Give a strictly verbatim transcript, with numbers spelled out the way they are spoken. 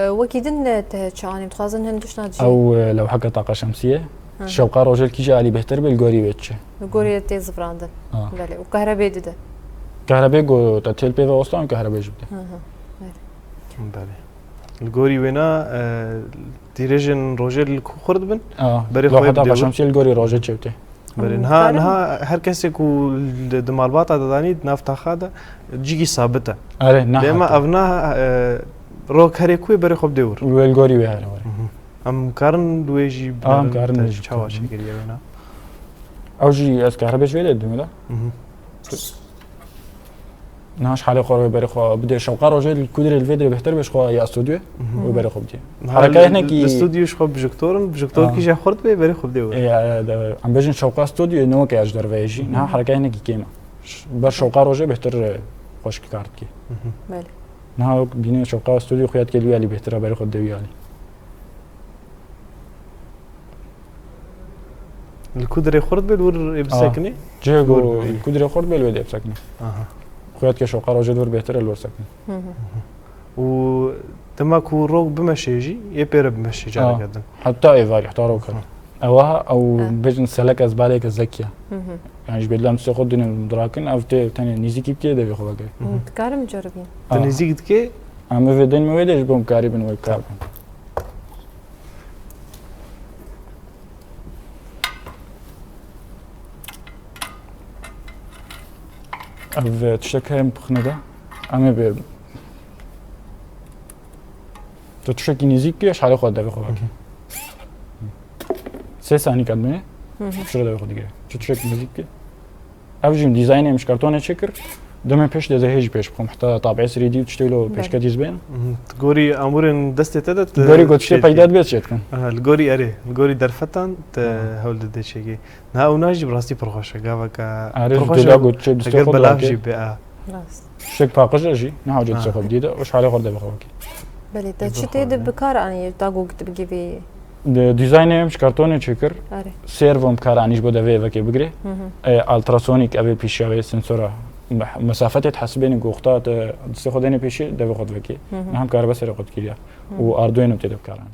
E, wekî din, e, te çi anî? Dixwazin hin tiştna cî. Ew, e, lewheke taqa şemsiyê. Hı hı. Şewqa rojê li kîja alî bêhtir bê, li gorî wê diçe. Li gorî tê zivrandin. Ha. Belê. Û kahrebe dide. Kahrebe ku te têl pê ve ostan, kahrebe jî bide. Hı hı. Belê. Belê. Li gorî wêna, e, dîrêjên rojê li ku xurt bin, A, berê xwe lewheta bide wir. Şemsiyê li gorî rojê çewtê. Belê, Em niha, karin niha her kesê ku li, di malbata de danî, di nav taxa de, cîkî sabit e. Erê, ne Lê me hata. Ev na, e, rok herê ku berê xwe bidê wir. Wê li gorî wê here were. Mhm. Em karin wê jî A, em binerin karin te wê jî çawa binerin. Çêkiriye wêna? Ew jî ez kahrebe ji wê de dime de. Mhm. Niha ji halê xwe re berê xwe bidê. Şewqa rojê li ku dirê li vê dirê bêhtir be ji xwe ya stûdyoyê Mhm. û berê xwe bidê. Niha Herekayê li, hinekî li stûdyo ji xwe projektor in, projektor Ha. kî jî xurt bê, berê xwe bidê we. Ê, e, de, em bêjin şewqa stûdyoyê ne weke ya ji derve ye jî. Niha Mhm. herekayê hinekî kêm e. Ş-, ber şewqa rojê bêhtir, e, xweşik kar dike. Mhm. Belê. Niha wek bînê şewqa stûdyo xuya dike li wî alî bêhtir e, berê xwe bidê wî alî. Li ku dirê xurt be, li wir ê Aa, bisekinê? Cihê Li wir ku, bibê. Li ku dirê xurt be, li wê dê bisekinê. Aha. Xuya dike şewqa rojê li wir bêhtir e, li wir sekinê. Hı hı. Û dema ku rok bimeşê jî, yê pê re bimeşê Aa, careke din. Heta êvarî, heta rok Hı. hate. Ew ha, ew Ha. bêjin seleke ez baleke zekî ye. Hı hı. Yani ji bêdlam tiştê xwe dînin dirakin, ev tê tenê nîzîkî bikê devê xwe veke. Hı hı. Dikarim ceribîn. Tu Aa. nîzîk dikê? Em vê dên me wê de ji bo em karî bin wê kar bin. Ev, e, tiştek heye pixne de. Em ê bê. Tu tiştekî nêzîk kê, ji halê xwe devê xwe vekê. Hı hı. Sê sanî kadmê, Hı hı. piştre devê xwe digire. Tu tiştekî nêzîk kê. Ev jî dîzaynê em ji kartonê çêkir. Demê pêş de zehê jî pêş bixwim. Heta tabê sirî dî û tiştê lo Belê. pêşketî zibên. Mhm. Gorî amûrên destê te de te Gorî got tiştê çêdikî. peyda dibe çêdikin. Aha, li gorî erê, li gorî derfetan te Aha. hewl dide çêkî. Niha ew na jî bi rastî pir xweş e. Gaveka Erê pir ji xweş dêda e, got çê distê eger xwe belav dake. jî be, a. Rast. Tiştek paqij e jî. Niha uca Ha. distê xwe bidî de. Û ji halê xwe de bixwe wekî. Belê, te Ê, çi bixwe tê de de. bikar anî, ta ku tu bigivî? Di dîzaynê em ji kartonê çêkir. Erê. Servo em kar anî ji bo devê vekê bigirê. Hı hı. E, ultrasonic ev ê pêşiya vê sensora. Me-, mesafetê dihesibêne ku wexta te distê xwe dêne pêşî, devê xwe divekê. Hı hı. Niha em karibe serê xwe dikiriya. Hı hı. Û Arduino tê de bikaranî.